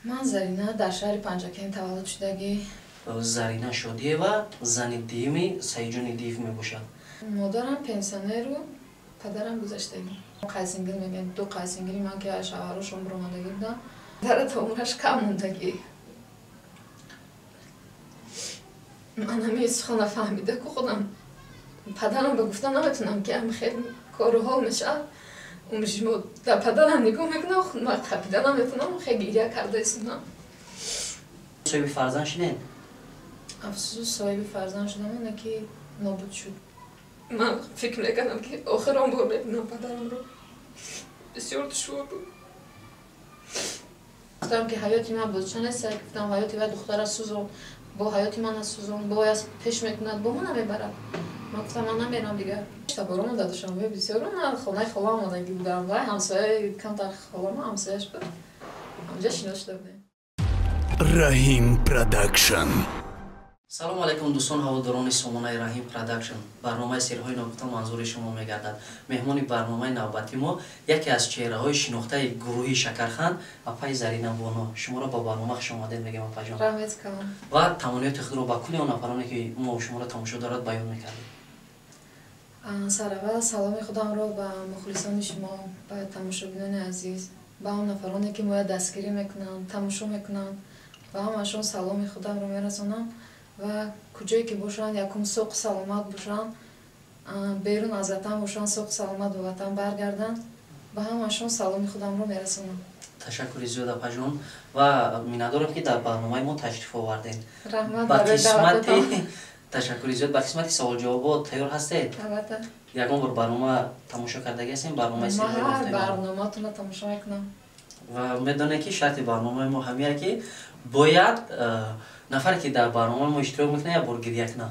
Ман Зарина, дар шаҳри Панҷакент таваллуд шудагӣ. Зарина Шодиева зани дуюми Саидҷони Диев мебошад. Модарам пенсионеру, падарам гузаштагӣ. Қайсингил мегӯянд, ду қайсингили ман ки шавҳарошон биромадагӣ буданд. Дара то умраш кам мондагӣ. Ман ҳамин сухана фаҳмида ку худам падарам ба гуфта наметунам, ки ҳам хел кору ҳол мешавад. Умришмо дар падарам нигоҳ мекунам, ман қапида наметунам, хел гиря карда истодам. Соҳиби фарзанд шудед? Афсӯс, соҳиби фарзанд шудам, оне ки нобуд шуд. Ман фикр мекардам, ки охирон бор мебинам падарамро. Бисёр душвор буд. Гуфтам, ки ҳаёти ман бозича нест, гуфтам ҳаёти вай духтара сӯзон, бо ҳаёти мана сӯзон, бо пеш мекунад, бо мана мебарад. Ман гуфтам, ман намерам дигар. Таборон дар Душанбе бисёр, ман хонаи холам омадагӣ будам, вай ҳамсояи камтар холама ҳамсояш буд. Ҳамҷа шинос шуда будем. Раҳим Продакшн. Салому алайкум, дӯстон, ҳаводорони сомонаи Раҳим Продакшн. Барномаи Сирҳои ногуфта манзури шумо мегардад. Меҳмони барномаи навбати мо яке аз чеҳраҳои шинохтаи гурӯҳи Шакарханд, апаи Зарина Боно. Шуморо ба барнома хушомадед мегӯям, апаҷон. Раҳмат калом. Ва тамонниёти худро ба кулли он нафароне, ки мо шуморо тамошо дорад, баён мекардем. Сараввал саломи худамро ба мухлисони шумо, ба тамошобинони азиз, ба он нафароне, ки моя дастгирӣ мекунанд, тамошо мекунанд, ба ҳамашон саломи худамро мерасонам ва куҷое ки бошанд, якум соқ саломат бошанд, берун аз ватан бошанд, соқ саломат ба ватан баргарданд. Ба ҳамашон саломи худамро мерасонам. Ташаккури зиёд, апаҷон, ва миннатдорам, ки дар барномаи мо ташриф овардед. Раҳмат. Ба қисмати, ташаккури зиёд, ба қисмати саволҷавобот тайёр ҳастед? Албатта. Ягон бор барнома тамошо кардагӣ ҳастем, барномаи? Ҳар барномаатонро тамошо мекунам. Ва медонед, ки шарти барномаи мо ҳамия, ки бояд нафаре, ки дар барномаи мо иштирок мекунад, як бор гиря кунад.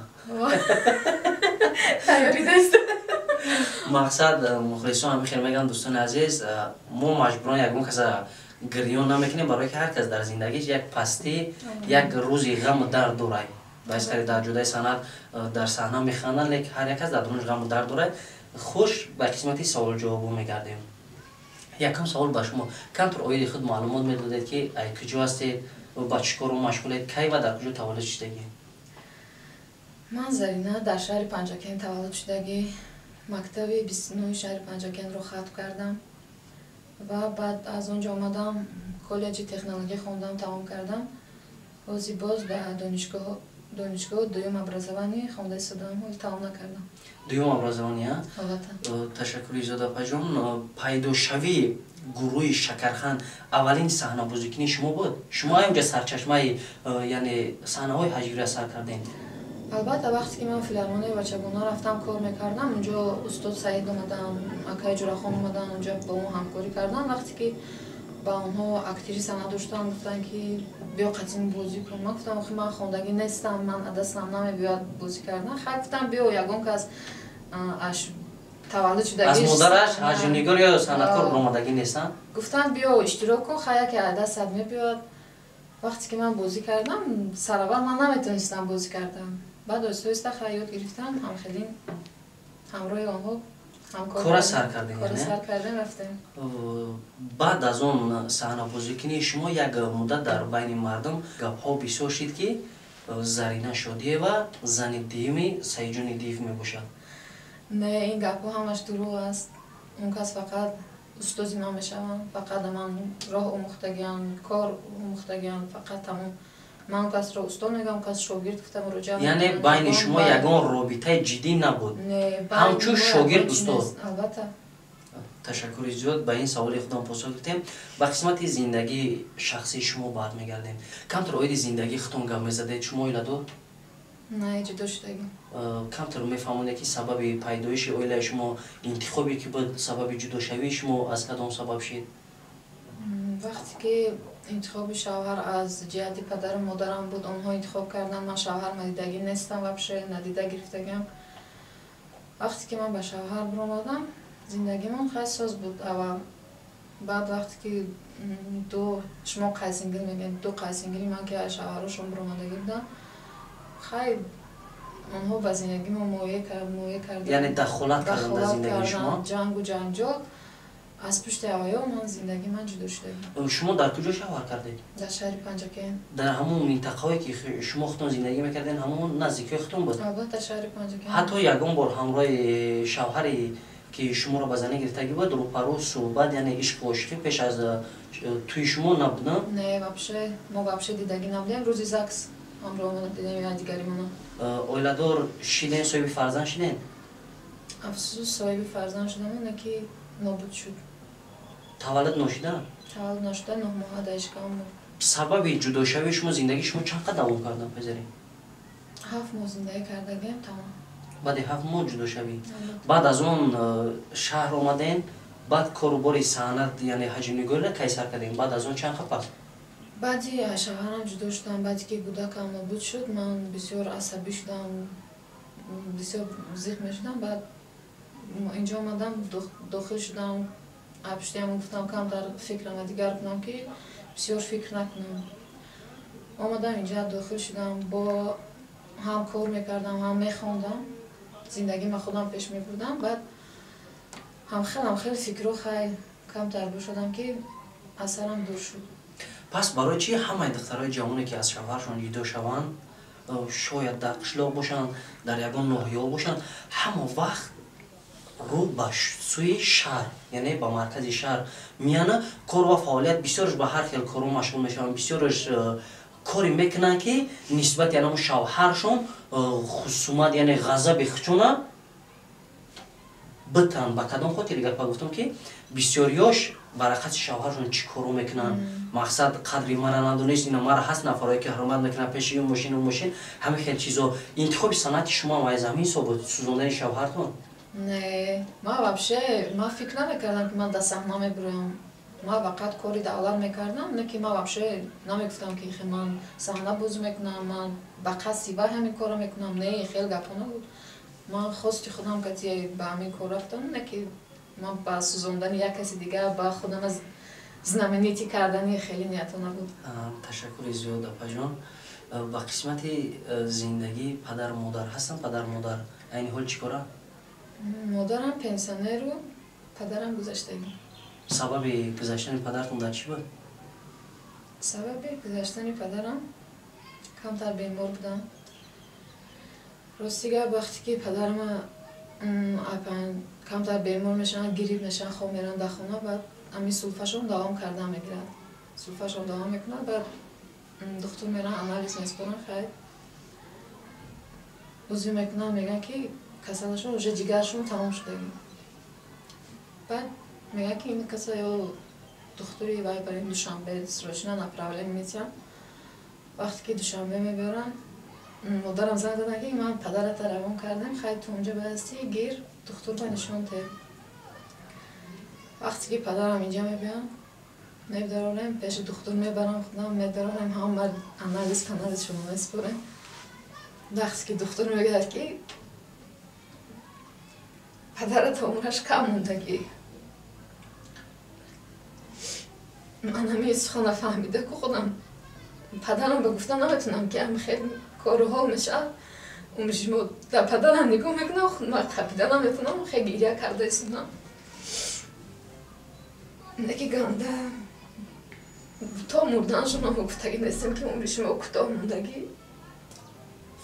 Тайёрӣ нест. Мақсад, мухлисон ҳамин хел мегӯянд. Дӯстони азиз, мо маҷбурон ягон каса гирён намекунем, барое ки ҳар кас дар зиндагиш як пастӣ, як рӯзи ғаму дард дорад. Баъзкари дар ҷодаи санъат дар саҳна механданд, лекин ҳар як кас дар дунаш ғаму дард дорад. Хуш, ба қисмати саволҷавобо мегардем. Якум савол ба шумо: камтар оиди худ маълумот медодед, ки ай куҷо ҳастед, ба чӣ кору машғулед, кай ва дар куҷо таваллуд шудагӣ? Ман Зарина, дар шаҳри Панҷакент таваллуд шудагӣ. Мактаби 29-и шаҳри Панҷакентро хатм кардам ва баъд аз он ҷо омадам, коллеҷи технология хондам, тамом кардам. Ҳозир боз ба донишгоҳ дуюм образование хонда истодам, ҳоли тамом накардам. Дуюм образование? Албатта. Ташаккури зиёд, апаҷон. Пайдошавии гурӯҳи Шакарханд аввалин саҳнабозикунии шумо буд? Шумо ҳаминҷа сарчашмаи, яъне саҳнаҳои ҳаҷвира сар кардем? Албатта, вақте ки ман филармонияи бачагона рафтам, кор мекардам, унҷо устод Саид омадан, акаи Ҷурахон омадан, унҷо бо мо ҳамкорӣ кардан. Вақте ки ба онҳо актриса надоштанд, гуфтанд, ки биё, қатъин бозӣ кун. Ман гуфтам, охи ман хондагӣ нестам, ман адастам намебиёяд бозӣ кардан. Хай, гуфтам, биё, ягон кас аш таваллуд шудагӣ аз модараш ҳаҷвнигор ё санъаткор баромадагӣ нестанд. Гуфтанд, биё, иштирок кун, хай яке адастат мебиёяд. Вақте ки ман бозӣ кардам, сараввал ман наметонистам бозӣ кардан, баъд оҳиста оҳиста хай ёд гирифтам, ҳамхелин ҳамроҳи онҳо кора сар кардем. Кора сар кардем, рафтем. Баъд аз он саҳнабозикунии шумо як муддат дар байни мардум гапҳо бисёр шид, ки Зарина Шодиева зани дуюми Саидҷони Диев мебошад. Не, ин гапҳо ҳамаш дурӯғ аст. Он кас фақат устози ман мешаванд, фақат ман роҳ омӯхтагиам, кор омӯхтагиам, фақат тамом. Ман он касро устод мегӯям, он кас шогирд гуфта муроҷиат. Яъне байни шумо ягон робитаи ҷиддӣ набуд, ҳамчун шогирд устод? Албатта. Ташаккури зиёд, ба ин саволи худам посух гирифтем. Ба қисмати зиндагии шахсии шумо бармегардем. Камтар оиди зиндагии худтон гап мезадед. Шумо оиладор? Не, ҷудо шудагӣ. Камтар мефаҳмонед, ки сабаби пайдоиши оилаи шумо, интихобе ки буд, сабаби ҷудошавии шумо аз кадом сабаб шид? Вақте ки интихоби шавҳар аз ҷиҳати падару модарам буд, онҳо интихоб карданд. Ман шавҳар надидагӣ нестам, вообще надида гирифтагиам. Вақте ки ман ба шавҳар биромадам, зиндагимон хеле соз буд аввал. Баъд вақте ки ду, шумо қайсингил мегӯед, ду қайсингили ман ки шавҳарошон биромадагӣ буданд, хай онҳо ба зиндагимо моя карданд. Яъне дахолат карданд дар зиндагии шумо? Ҷангу ҷанҷол. Аз пушти аваё ман зиндагӣ ман ҷудо шудагӣ. Шумо дар куҷо шавҳар кардед? Дар шаҳри Панҷакент. Дар ҳамон минтақаҳое ки шумо худтон зиндагӣ мекардед, ҳамон наздикиҳои худтон буд? Албатта, шаҳри Панҷакент. Ҳатто ягон бор ҳамроҳи шавҳаре ки шуморо ба занӣ гирифтагӣ буд, рӯпарӯ суҳбат, яъне ишқу ошиқӣ пеш аз тӯи шумо набуд, на? Не, вообще мо вообще дидагӣ набудем. Рӯзи ЗАГС ҳамроҳ дидем якдигаримона. Оиладор шиден, соҳиби фарзанд шиден? Афсӯс, соҳиби фарзанд шудам, не ки нобуд шуд. Таваллуд ношида? Таваллуд нашуда, 9 моҳа дар шикам буд. Сабаби ҷудошавии шумо, зиндагии шумо чанд қадр давом кард, пазарӣ? 7 моҳ зиндагӣ кардагиам, тамом. Баъди 7 моҳ ҷудошавӣ. Баъд аз он шаҳр омаден, баъд корубори санъат, яъне ҳаҷмнигориро кай сар кардем? Баъд аз он чанд қадр пас? Баъди шавҳарам ҷудо шудам, баъде ки кӯдакам нобуд шуд, ман бисёр асабӣ шудам, бисёр зиқ мешудам. Баъд инҷо омадам, дохил шудам, пуштиам гуфтам камтар фикрама дигар кунам, ки бисёр фикр накунам. Омадам инҷа, дохил шудам, бо ҳам кор мекардам, ҳам мехондам, зиндагима худам пеш мебурдам. Баъд ҳамхел фикрҳо хай камтар бошадам, ки асарам дур шуд. Пас барои чӣ ҳамаи духтарои ҷавоне ки аз шавҳаршон ҷудо шаванд, шояд дар қишлоқ бошанд, дар ягон ноҳияҳо бошанд, ҳама вақт рӯ ба сӯи шаҳр, яъне ба маркази шаҳр меяна, кор ва фаъолият бисёрш ба ҳар хел корҳо машғул мешаванд, бисёрш коре мекунанд, ки нисбати анамо шавҳаршон хусумат, яъне ғазаби хучуна битан. Ба кадом хотир гапа гуфтам, ки бисёриёш ба рақаси шавҳаршон чӣ корҳо мекунанд, мақсад қадри мара надонист, ина мара ҳаст нафарое ки ҳурмат мекунанд пеши ин мошин, он мошин, ҳамин хел чизо. Интихоби санъати шумо ҳам аз ҳамин ҳисоб буд, сӯзондани шавҳартон? Не, ман вообще ман фикр намекардам, ки ман дар саҳна мебурам. Ман фақат кори давлат мекардам, не ки ман вообще намегуфтам, ки хе ман саҳна бозӣ мекунам, ман ба қасди вай ҳамин корро мекунам. Не, хел гапҳо набуд. Ман хости худам кати ба ҳамин кор рафтам, не ки ман ба сӯзондани як каси дигар, ба худам аз знаменитӣ кардани хеле ниятҳо набуд. Ташаккури зиёд, апаҷон. Ба қисмати зиндагӣ падару модар ҳастанд? Падару модар айни ҳол чӣ кора? Модарам пенсионеру, падарам гузаштагӣ. Сабаби гузаштани падаратон дар чӣ буд? Сабаби гузаштани падарам камтар бемор будам. Рости гап, вақте ки падарама камтар бемор мешаванд, гириб мешаванд, хоб мераванд дар хона, баъд ҳамин сулфашон давом карда мегирад. Сулфашон давом мекунад, баъд духтур мераванд, анализ меспоранд, хайр бозӣ мекунанд, мегӯянд, ки касалашон уже ҷигаршон тамом шудагӣ. Баъд мегӯянд, ки ин каса ё духтури вай барин Душанбе срочно направление метиҳанд. Вақте ки Душанбе мебаранд, модарам занг заданд, ки ман падарата равон кардем, хай ту унҷа баясти, гир духтур ба нишон те. Вақте ки падарам инҷа мебиёнд, медарорем, пеши духтур мебарам, худам медарорем, ҳама анализ панализшонро месупорем. Вақте ки духтур мегӯяд, ки падарата умраш кам мондагӣ, ман ҳамин сухана фаҳмида ку худам падарам ба гуфта наметунам, ки ҳам хел кору ҳол мешавад, умри шумо дар падарам нигоҳ мекунам, ман қапида наметунам, хел гиря карда истодам. Не ки ганда то мурданшон мо гуфтагӣ нестем, ки умри шумо кӯтоҳ мондагӣ.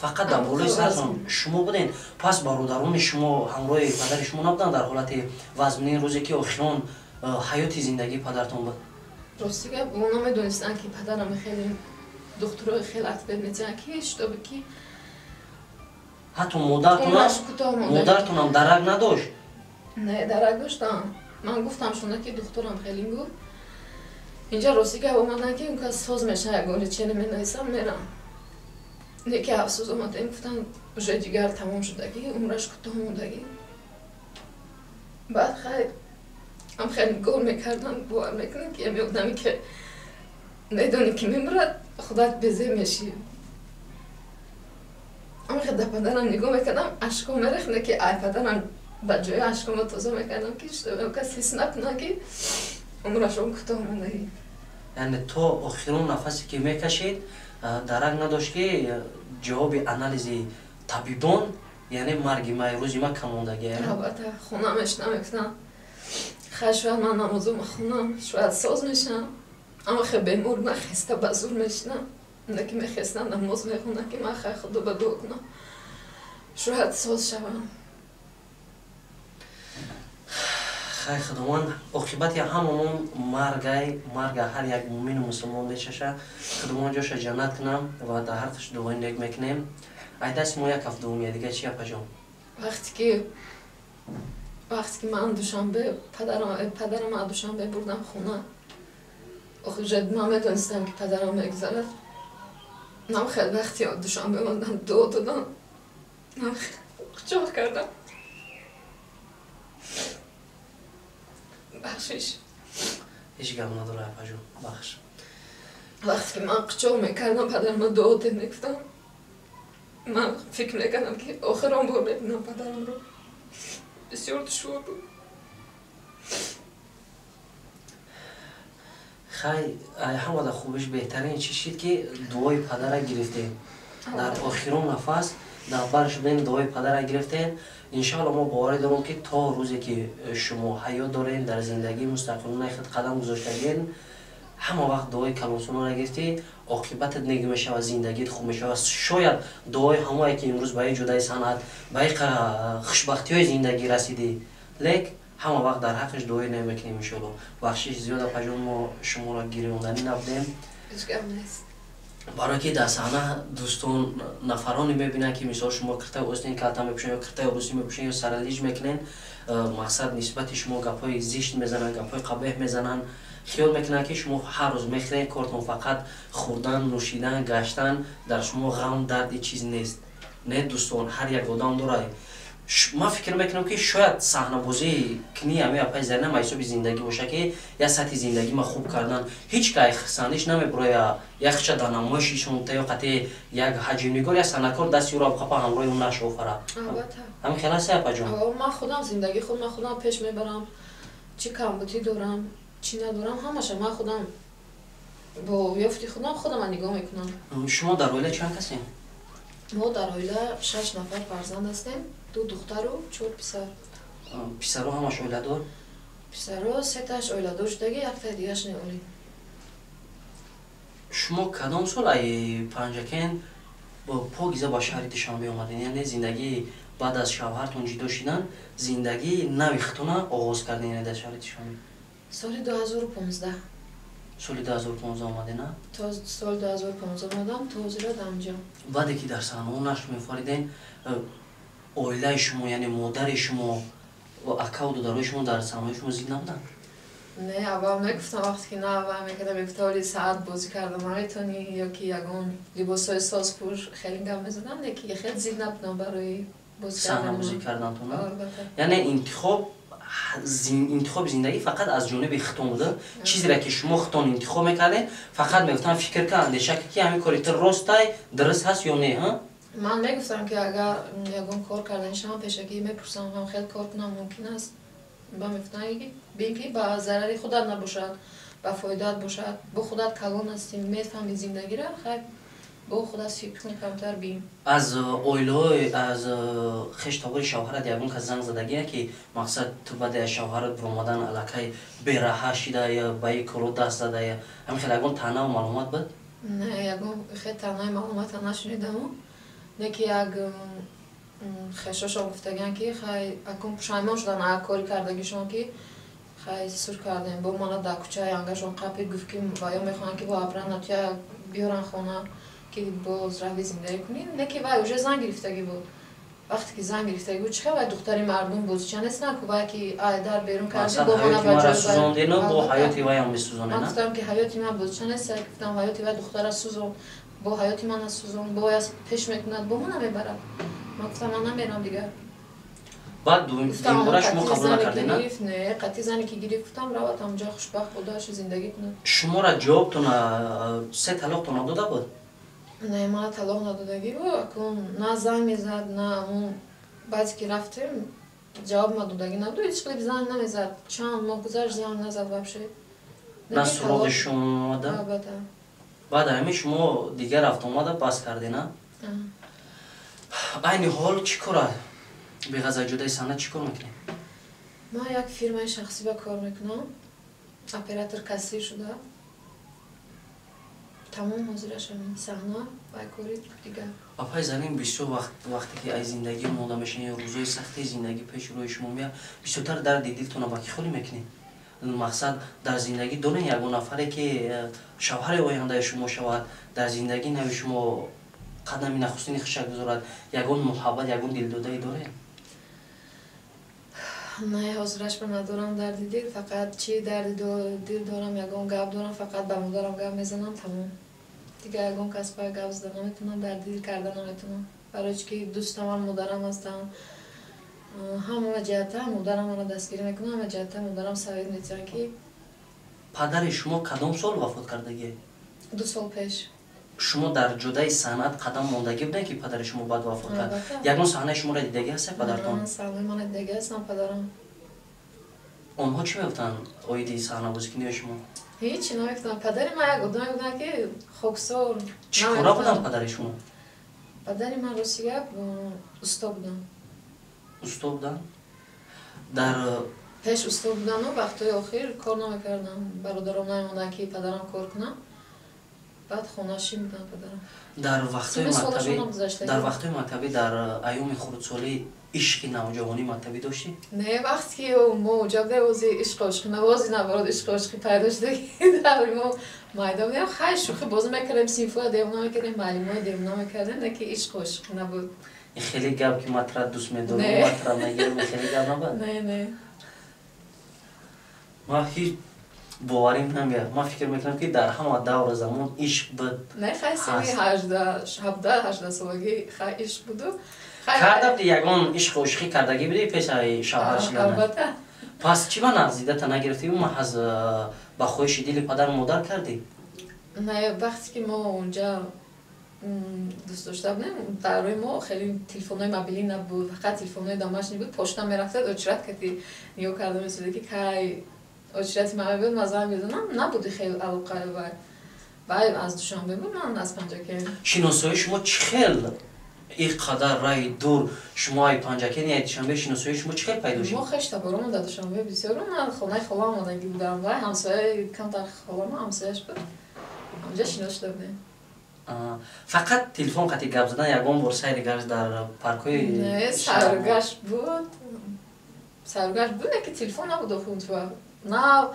Фақат дар болои сартон шумо буден, пас бародарони шумо ҳамроҳи падари шумо набуданд дар ҳолати вазминин рӯзе, ки охирон ҳаёти зиндагии падартон буд? Рости гап, оно медонистанд, ки падарам хеле духтурои хеле ответ метиҳанд, ки чтобы ки ҳатто модартонам дарак надошт? Не, дарак доштам. Ман гуфтам шуна, ки духтурам хеле гуфт. Инҷа рости гап омаданд, ки он кас соз мешавад, ягон лечение менависам, мерам. Не ки афсӯс, омадем, гуфтанд, уже ҷигар тамом шудагӣ, умраш кӯтоҳ мондагӣ. Баъд хайр ҳам хеле гор мекардам, бовар мекунам, ки ҳами одаме ки медонӣ, ки мемирад, худат безеб мешӣ. Ҳам дар падарам нигоҳ мекардам, ашкҳо мерехт, не ки ай падарам ба ҷои ашкҳома тоза мекардам, ки кас ҳис накунад, ки умрашон кӯтоҳ мондагӣ. Яъне то охирон нафасе ки мекашид, дарак надошт, ки ҷавоби анализи табибон, яъне марги май рӯзи ма кам мондагӣ? Албатта, хона мешинам, мегуфтам, Хай шояд ман намозо мехонам, шояд соз мешам, аммо хе бемор нахеста ба зур мешинам, на ки мехестам намоз мехонам, ки ман хай худо ба дуо кунам, шояд соз шавам. Хай худованд оқибати ҳамамон маргай, марга ҳар як мӯмину мусулмон мечаша. Худованд ҷоша ҷаннат кунам ва дар ҳаққаш дуои нек мекунем. Ай дасти мо як ҳафт дуввум дига чи апаҷон? Вақте ки ман Душанбе, падарам аз Душанбе бурдам хона, охир ман медонистам, ки падарам мегузарад. Ман хеле вақти Душанбе омадам, дуо додам, ман қучоқ кардам. Бахшиш. Ҳеҷ гап надора апаҷон, бахш. Вақте ки ман қучоқ мекардам, падарамро дуо дед мегуфтам. Ман фикр мекардам, ки охирон бор мебинам падарамро. Бисёр душвор буд. Хай, ҳамада хубиш беҳтарин чӣ шид, ки дуои падара гирифтем. Дар охирон нафас дар бар шудем, дуои падара гирифтем. Иншоалло мо боварӣ дорем, ки то рӯзе ки шумо ҳаёт дорем, дар зиндагии мустақилонаи худ қадам гузоштагин, ҳама вақт дуои калонсолонро гирифтӣ, оқибатат нек мешавад, зиндагиат хуб мешавад. Шояд дуои ҳамое ки имрӯз ба ин ҷудаи санъат, ба ин хушбахтиҳои зиндагӣ расидӣ, лек ҳама вақт дар ҳаққаш дуои намекунем иншоалло. Бахшиш зиёд апаҷон, мо шуморо гирёнданӣ набудем. Ҳеҷ гап нест. Барое ки дар саҳна дӯстон нафароне мебинанд, ки мисол шумо киртаи остин калта мепӯшед ё киртаи русӣ мепӯшед ё саралиҷ мекунед, мақсад нисбати шумо гапҳои зишт мезананд, гапҳои қабеҳ мезананд, хиёл мекунанд, ки шумо ҳар рӯз мехӯред, кортон фақат хӯрдан, нӯшидан, гаштан, дар шумо ғам, дарди чиз нест. Не дӯстон, ҳар як одам дорад. Ман фикр мекунам, ки шояд саҳнабозии кини ҳами апаи Зарина ма ҳисоби зиндагӣ боша, ки як сатҳи зиндагӣ ма хуб кардан. Ҳеҷ кай хурсандиш намебуроя як хича дар намоишишон та ё қати як ҳаҷмнигор, як санъаткор дасти ӯро қапа ҳамроҳи ӯ нашофара. Албатта. Ҳамин хел аст, апаҷон? Ман худам зиндагии худ ман худам пеш мебарам. Чӣ камбудӣ дорам, чӣ надорам, ҳамаша ман худам бо ёфти худам худама нигоҳ мекунам. Шумо дар оила чанд касем? Мо дар оила 6 нафар фарзанд ҳастем, 2 духтару 4 писар. Писаро ҳамаш оиладор? Писаро сеташ оиладор шудаги, яктаи дигаш неолӣ. Шумо кадом сол ай Панҷакент покиза ба шаҳри Душанбе омадед? Яъне зиндагии баъд аз шавҳартон ҷудо шидан, зиндагии нави худтона оғоз кардед, яъне дар шаҳри Душанбе? Соли 2015. Соли 2015 омадед, на? То соли 2015 омадам, то ҳозира дар инҷо. Баъде ки дар саҳнаҳо нашр мефариден, оилаи шумо, яъне модари шумо ва акаву додарои шумо дар саҳнаҳои шумо зид набуданд? Не, аввал мегуфтам, вақте ки на аввал мекардам, мегуфтам, оли саат бозӣ карда наметонӣ, ё ки ягон либосҳои соз пӯш, хеле гап мезадам, не ки хеле зид набудам барои бозӣ саҳна кардан. Бозӣ кардантон? Албатта. Яъне интихоби зиндагӣ фақат аз ҷониби худтон буда, чизере ки шумо худтон интихоб мекардед, фақат мегуфтам фикр кар, андеша кар, ки ҳамин кори ту ростай, дуруст ҳаст ё не, ҳа? Ман мегуфтам, ки агар ягон кор карданӣ шавам, пешакӣ мепурсам, ҳам хел кор кунам мумкин аст. Ба мегуфтам, бин ки ба зарари худат набошад, ба фоидаат бошад, бо худат калон ҳастӣ, мефаҳми зиндагиро, хай бо худат фикр кун, камтар бин. Аз оилаҳои, аз хештобори шавҳарат ягон кас занг задагия, ки мақсад ту баъди аз шавҳарат биромадан аллакай бераҳа шида ё ба ин коро даст зада, ё ҳамин хел ягон таънаву маълумот буд? Не, ягон хел таънаи маълумота нашунидаму, не ки як хешошон гуфтагиан, ки хай акун пушаймон шудан аз кори кардагишон, ки хай сур кардем, бо мана дар кӯчаи ангашон қапид, гуфт, ки ва ё мехоҳанд, ки бо обратно туя биёран хона, ки боз рави зиндагӣ кунӣ. Не ки вай уже зан гирифтагӣ буд. Вақте ки зан гирифтагӣ буд, чӣ хел вай духтари мардум бозича нестан ку, вай ки ай дар берун карди, мақсад бо мана ҳаёти ба маро ҷои вай. сӯзондену бо Албатта. ҳаёти вайам Ман месӯзонед, на? гуфтам, ки ҳаёти ман бозича нест, гуфтам, ҳаёти вай духтара сӯзон, бо ҳаёти мана сӯзон, бо вай пеш мекунад, бо мана мебарад. Ман гуфтам, ман намерам дигар. Баъд Гуфтам, димбора шумо қатъи қабул зане ки накардед, на? гирифт, не, қатъи зане ки гирифт, гуфтам, равад ҳамҷо хушбахт будашу зиндагӣ кунад. Шуморо ҷавобтона се талоқтон надода буд? Не, мана талоқ надодагӣ буд, акун на занг мезад, на он баъде ки рафтем ҷавоб ма додагӣ набуд, ҳеҷ хеле занг намезад. Чанд моҳ гузашт, занг назад вообще. На суроғи шумо омада? Албатта. Баъд ҳамин шумо дигар рафтуомада бас кардед, на? Айни ҳол чӣ кора? Беғаз аз ҷодаи санъат чӣ кор мекунед? Ман як фирмаи шахсӣ ба кор мекунам, оператор кассир шуда. Тамом, ҳозираш ҳамин саҳна ва кори дигар. Апай Зарин, бисёр вақт, вақте ки аз зиндагӣ монда мешавед ё рӯзои сахти зиндагӣ пеши рӯи шумо меяд, бисёртар дарди дилтонро ба кӣ холӣ мекунед? Мақсад, дар зиндагӣ доред ягон нафаре, ки шавҳари ояндаи шумо шавад, дар зиндагии нави шумо қадами нахустини хиша гузорад, ягон муҳаббат, ягон дилдодае доред? Не, ҳозираш ба надорам дарди дил. Фақат чи дарди дил дорам, ягон гап дорам, фақат ба модарам гап мезанам, тамом. Дигар ягон кас ба гап зада наметавонам, дарди дил карда наметавонам, барои чи ки дӯстамам модарам ҳастам. Ҳама ҷиҳата модарам маро дастгирӣ мекунад, ҳама ҷиҳата модарам совет метиҳанд, ки Падари шумо кадом сол вафот кардагӣ? 2 сол пеш. Шумо дар ҷодаи санъат қадам мондагӣ будем, ки падари шумо баъд вафот кард? Ягон саҳнаи шуморо дидагӣ ҳастед падартон? Саҳнаи мана дидагӣ ҳастам падарам. Онҳо чӣ мегуфтанд оиди саҳнабозикунии шумо? Ҳечи намегуфтанд. Падари ман як одаме буданд, ки хоксор. Чӣ кора буданд падари шумо? Падари ман, рости гап, усто буданд. Усто буданд дар Пеш усто будану вақтҳои охир кор намекардам. Бародаром намемонданд, ки падарам кор кунад. Баъд хонашин будам падарам. Дар вақтҳои мактабӣ, дар айёми хурдсолӣ ишқи навҷавонӣ мактабӣ доштӣ? Не, вақте ки мо уҷа будем, ози ишқу ошиқӣ навози наоборот, ишқу ошиқӣ пайдо шуда даври мо майда будем. Хай, шӯхӣ бозӣ мекардем, синфоя девона мекардем, маълимоя девона мекардем, не ки ишқу ошиқӣ набуд. Хеле гап, ки ман тра дӯст медорам, ман тра мегирам, хеле гап набуд? Не. Ман ҳеҷ боварим намеяд. Ман фикр мекунам, ки дар ҳама давру замон ишқ буд. Не, хай, сини 17-18 солагӣ хай ишқ буду. Карда буди, ягон ишқу ошиқӣ кардагӣ будӣ пешаи шавҳар шидан? Албатта. Пас чӣ ба наздидата нагирифтӣ, маҳаз ба хоҳиши дили падару модар кардӣ? Не, вақте ки мо унҷа дӯст дошта будем, дар рӯи мо хеле телефонҳои мобилӣ набуд, фақат телефонҳои домашний буд. Почта мерафтад, очередь кати нигоҳ карда месуда, ки кай очереди ман мебиёд, ман занг мезанам. Набуди хеле алоқа. Вай аз Душанбе буд, ман аз Панҷакент. Шиносоии шумо чӣ хел, ин қадар раҳи дур, шумо ай Панҷакент, ай Душанбе, шиносоии шумо чӣ хел пайдо шуд? Мо хештаборон дар Душанбе бисёр. Ман хонаи холаам омадагӣ будам, вай ҳамсояи камтар холама, ҳамсояш буд, ҳамҷа шинос шуда будем. Фақат телефон қати гап задан, ягон бор сайри гашт дар паркҳои? Не, сайругашт буд, сайругашт буд, ки телефон набуд охи он на.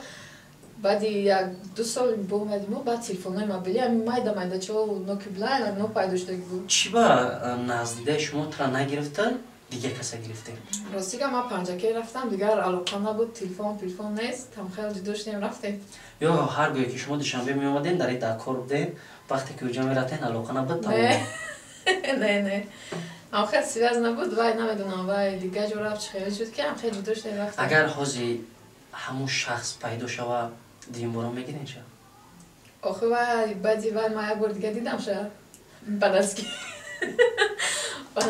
Баъди як ду сол бо омадим, баъд телефонҳои мобилӣ, ҳамин майда майдачао, нокиблайн, ҳамино пайдо шудаги буд. Чӣ ба наздидаи шумо тра нагирифта, дигар каса гирифтем? Рости гап, ман Панҷакент рафтам, дигар алоқа набуд, телефон телефон нест, там хеле ҷудо шудем, рафтем. Ё ҳар гоҳе ки шумо Душанбе меомадем, дар дар кор будем, вақте ки уҷа мерафтем, алоқа набуд? Не, ам хел связь набуд. Вай намедонам, вай дигар ҷо рафт, чӣ хеле шуд, ки ам хел ҷудо шудем, рафтем. Агар ҳозир ҳамун шахс пайдо шава, дуюмбора мегирен ша? Охи, вай баъди вай ман як бор дига дидам ша, ба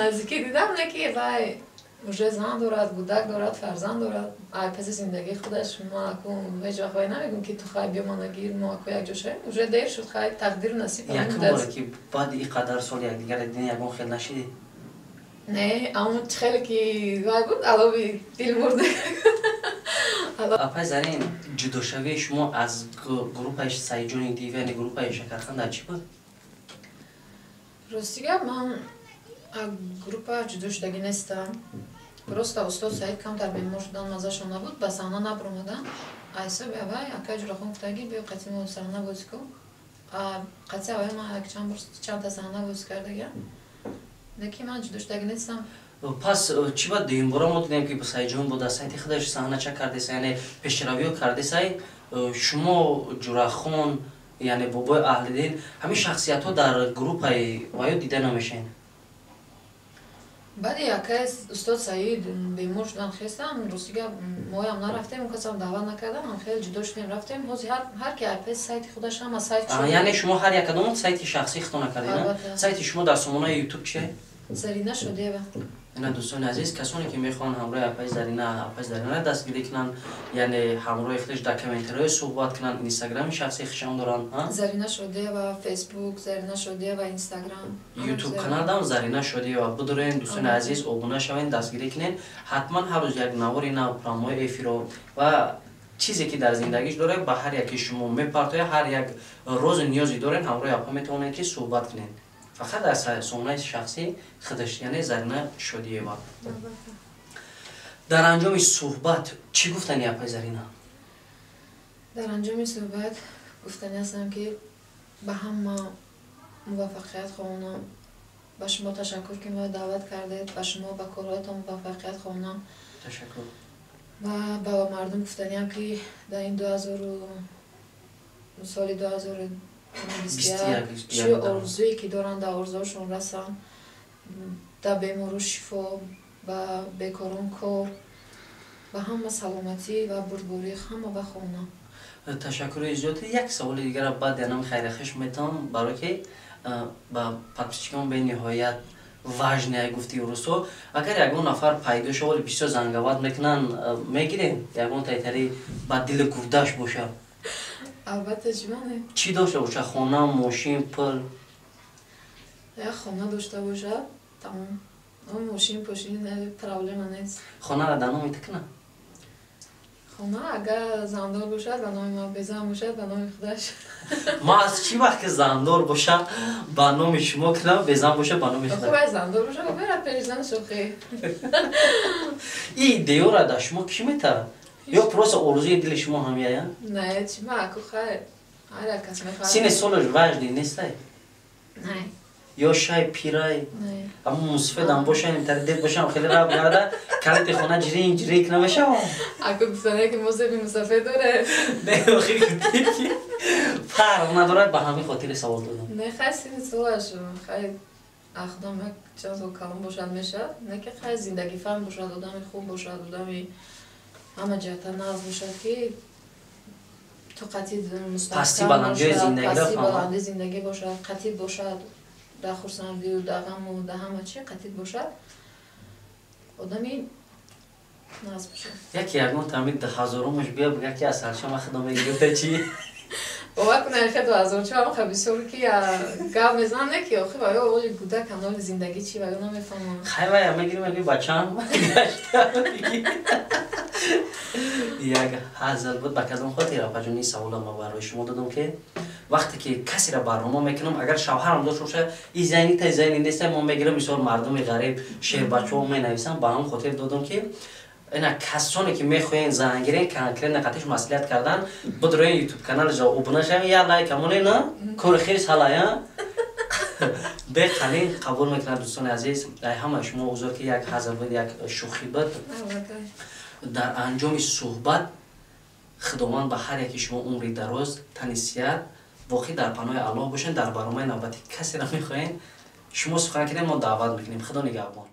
наздикӣ дидам, не ки вай уже зан дорад, гудак дорад, фарзанд дорад, ай паси зиндагии худаш. Ман акун ҳеҷ вақт вай намегӯм, ки ту хай биё, мана гир, мо аку якҷо шавем. Уже дер шуд, хай, тақдиру насиб. Якум боре, ки баъди ин қадар сол якдигарро дидем, ягон хел нашидед? Не, амн хеле ки вай буд, алови дил мурда. Апай Зарин, ҷудошавии шумо аз группаи Саидҷони Див, яъне группаи Шакархан, дар чӣ буд? Рости гап, ман группа ҷудо шудагӣ нестам. Просто устод Саид камтар бемор шудан, маззашон набуд, ба саҳна набаромадан. Айсоби авай акай Ҷурахон гуфтагӣ: «Биё, қатъи мо саҳна бозӣ кун». Қатъи аввай ман якчанд бор чандта саҳна бозӣ кардагиам, лекин ман ҷудо шудагӣ нестам. Пас чӣ ба дуюмбора мо дидем, ки Саидҷон бо дар сайти худаш саҳнача кардеса, яъне пешравиё кардесай, шумо, Ҷурахон, яъне бобои Аҳлиддин, ҳамин шахсиятҳо дар группаи ваё дида намешавед? Баъди акай устод Саид бемор шудан, хестам, рости гап, моям нарафтем, он касам даъват накардам, ҳам хеле ҷудо шудем, рафтем. Ҳозир ҳар ки айпес сайти худаш, ҳама сайт. Яъне шумо ҳар якадом сайти шахсии худтона кардед? Сайти шумо дар сомонаи Ютуб чие? Зарина Шодиева. Ина, дӯстони азиз, касоне ки мехоҳанд ҳамроҳи апаи Зарина дастгирӣ кунанд, яъне ҳамроҳи худаш дар комментариҳо суҳбат кунанд, инстаграми шахсии худшон доранд. Зарина Шодиева Фейсбук, Зарина Шодиева Инстаграм, Ютуб каналдам Зарина Шодиева. Бидурен, дӯстони азиз, обуна шавед, дастгирӣ кунед. Ҳатман ҳар рӯз як навори нав, прямой эфиро ва чизе ки дар зиндагиш дорад, ба ҳар яке шумо мепартояд. Ҳар як розу ниёзе доред, ҳамроҳи апа метавонед ки суҳбат кунед, фақат дар сомонаи шахсии худаш, яъне Зарина Шодиева. Дар анҷоми суҳбат чӣ гуфтани, апаи Зарина? Дар анҷоми суҳбат гуфтани ҳастам, ки ба ҳама муваффақият хоҳонам. Ба шумо ташаккур, ки маро даъват кардед. Ба шумо, ба корҳоятон муваффақият хоҳонам. Ташаккур. Ва ба мардум гуфтаниам, ки дар ин дуҳазору соли 2021 чӣ орзуе ки доранд, дар орзуҳошон расанд, дар бемору шифо, ба бекорон кор, ба ҳама саломатӣ ва бурдборӣ ҳама ба хона. Ташаккури зиёд. Як саволи дигара баъд янам хайрахиш метавон, барое ки ба подписчикон бениҳоят важное гуфти рӯзҳо. Агар ягон нафар пайдо шава, вале бисёр зангават мекунанд, мегирем, ягон тайтари ба дили гурдаш боша? Албатта, чимане. Чӣ дошта боша? Хона, мошин, пул? Як хона дошта боша, тамом. Мошин пошин проблема нест. Хонара дар номи ту кунам? Хона агар зандор бошад, ба номи ман, безан бошад, ба номи худаш. Ман аз чӣ вақт ки зандор боша, ба номи шумо кунам, безан боша, ба номи худаш? Хуб, зандор боша, берад пеши занаш охи. И идеёра дар шумо кӣ метавад, ё просто орзуи дили шумо ҳамяя? Не, чӣ ма, аку хайр, ҳар як кас мехоҳад. Сини солаш важный нестай? Не. Ё шай пирай, аммо мусфедам боша, интари дед бошам, хеле раб нарада, калити хона ҷирин ҷирин кина мешавам. Аку гуфтане ки мо зеби мусафед доре. Не, охи гуфти ки фарқ надорад, ба ҳамин хотири савол додам. Не, хай, сини солаш хай ахдам як чанд сол калон бошад, мешавад, не ки хай зиндагифаҳм бошад, одами хуб бошад, одами ҳама ҷиҳата нағз бошад, ки ту қатъи пасти баландиҳои зиндагиро пасти баланди зиндагӣ бошад, қатъи бошад дар хурсандию, дар ғаму, дар ҳама чи қатъи бошад, одами нағз бошад. Яке ягон тамид ҳазорумаш бия, бига ки аз саршама худо мегирифта, чӣ? Бовар кунед, хе 2000 ҳам ха бисёр ки гап мезанам, не ки охи ва ё оли гудак аноли зиндагӣ чи ва ё намефаҳмам. Хай, вая мегирим, меги бачам гашта. Як ҳазл буд. Ба кадом хотир, апаҷон, ин савола ма барои шумо додам, ки вақте ки касеро барнома мекунам, агар шавҳарам дошта боша, и зайни та зайни неста, мо мегирам, мисол, мардуми ғариб, шербачаҳо менависам, ба ҳам хотир додам, ки ина касоне ки мехоҳен зан гирен, конкретно қатиш маслиҳат кардан, бидроен ютуб каналашо обуна шавен, як лайк амонен, на кори хирс ҳалая беқалин қабул мекунад. Дӯстони азиз, ай ҳамаи шумо узр, ки як ҳазл буд, як шӯхӣ буд. Дар анҷоми суҳбат Худованд ба ҳар яки шумо умри дароз, тани сиҳат, воқеъ дар паноҳи Аллоҳ бошед. Дар барномаи навбатӣ касеро мехоҳем шумо сухан кунем, мо даъват мекунем. Худо нигаҳбон.